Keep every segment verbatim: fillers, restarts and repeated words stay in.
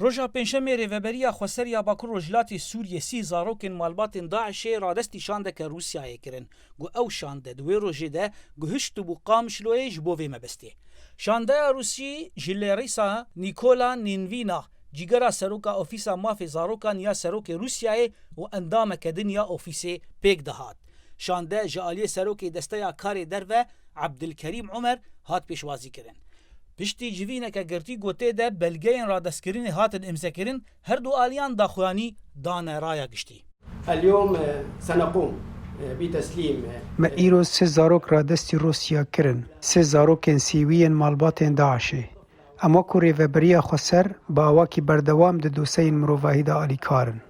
Roja Pêncşemê Rêveberiya Xweser ya Bakur Rojhilatê Sûriyê sî zarokên malbatên DAIŞ'ê radestî şandeke Rûsyayê kirin. Ku ew şande di wê rojê de guhiştibû Qamişloyê ji bo vê mebestê. Şandeya Rûsî ji Larîsa Nîkola Nînvîna, cîgera seroka Ofîsa Mafê Zarokan ya Serokê Rûsyayê û endameke din ya ofîsê pêk dihat. Şande ji aliyê serokê Desteya Karê Derve Ebdilkerîm Omer hat pêşwazîkirin. Piştî civîneke girtî ku tê de belgeyên radestkirinê hatin îmzekirin, her du aliyan daxuyanî dane raya giştî. اليوم سنقوم بتسليم Me îro sê zarok radestî Rûsya kirin. Sê zarokên sêwî yên malbatên DAIŞ'ê. Em wekî Rêveberiya Xweser bi awakî berdewam di doseyên mirovahî de alîkar in.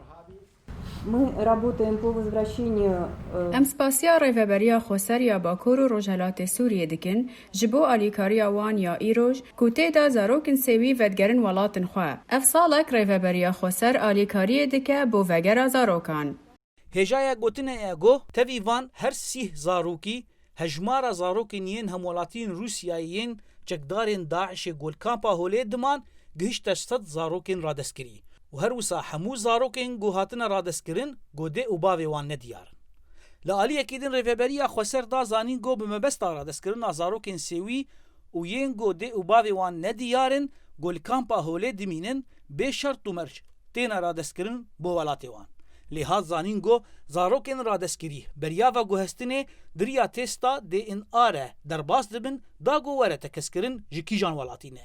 Мы работаем по возвращению, э, Em spasiya Rêveberiya Xweser ya Bakur û Rojhelatê Sûriyê dikin ji bo alîkariya wan ya îroj ku tê de zarokên sêwî vedigerin welatin xwe. Ev salek Rêveberiya Xweser alîkariyê dike bo vegera zarokan. Hêjaya gotinê ye ku tevî van her sîh zarokî, hejmara zarokên yên hemwelatiyên Rûsyayê yên çekdarên DAIŞ'ê ku li kampa Holê diman gihişte sed zarokên radestkirî û her wisa hemû zarokên ku hatine radestkirin ku dê û bavê wan nediyar in. Li aliyekî din Rêveberiya Xweser da zanîn ku bi mebesta radestkirina zarokên sêwî û yên ku dê û bavê wan nediyar in ku li kampa Holê dimînin, bê şert û merc têne radestkirin bo welatê wan. Lê hat zanîn ku zarokên radestkirî beriya veguhestinê di riya testa D N A re derbas dibin, da ku were tekizkirin ji kîjan welatî ne.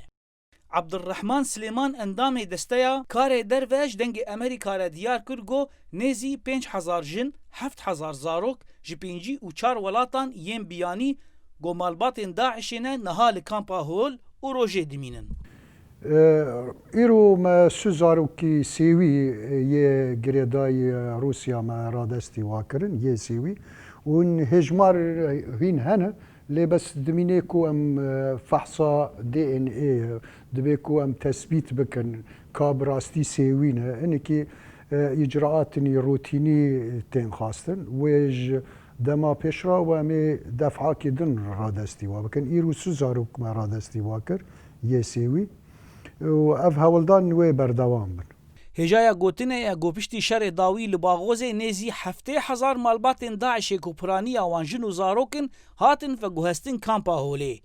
Abdurrehman Silêman, endamê Desteya Karê Derve, ji Dengê Amerîka re diyar kir ku nêzî pênc hezar jin, heft hezar zarok ji pêncî û çar welatan yên biyanî ku malbatên DAIŞ'ê ne, niha li kampa Hol û Rojê dimînin. E, îro me sê zarokî sêwî yê girêdayî Rûsya me radestî wa kirin, yê sêwî. Û hêjmar hîn hene, lê bes dimînê ku em, e, fehsa D N A, dibê ku em tesbît bikin ka bi rastî sêwî ne. Hinekî, e, îcraatînî rutînî tên xwestin. Wê ji dema pêş re û em ê defakî din radestî wa bikin. Îro sê zarok me radestî wa kir, yê sêwî. Û ev hewldan wê berdewam bin. Hêjaya gotinê ye ku piştî şerê dawî li Baxozê nêzî heftê hezar malbatên DAIŞ'ê ku piraniya wan jin û zarok in, hatin veguhestin kampa Holê.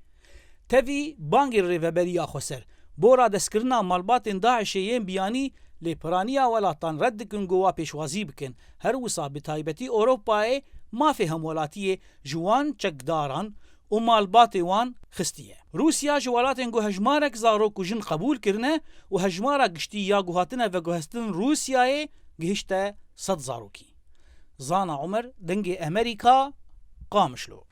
Tevî bangên Rêveberiya Xweser bo radestkirina malbatên DAIŞ'ê yên biyanî, lê piraniya welatan red dikin ku wa pêşwazî bikin. Her wisa bi taybetî Ewropayê mafê hemwelatiyê ji wan çekdaran û malbatê wan xistiye. Rûsya ji welatên ku hejmarek zarok û jin qebûl kirine û hejmara giştî ya ku hatine veguhestin Rûsyayê gihişte sed zarokî. Zana Omer, Dengê Amerîka, Qamişlo.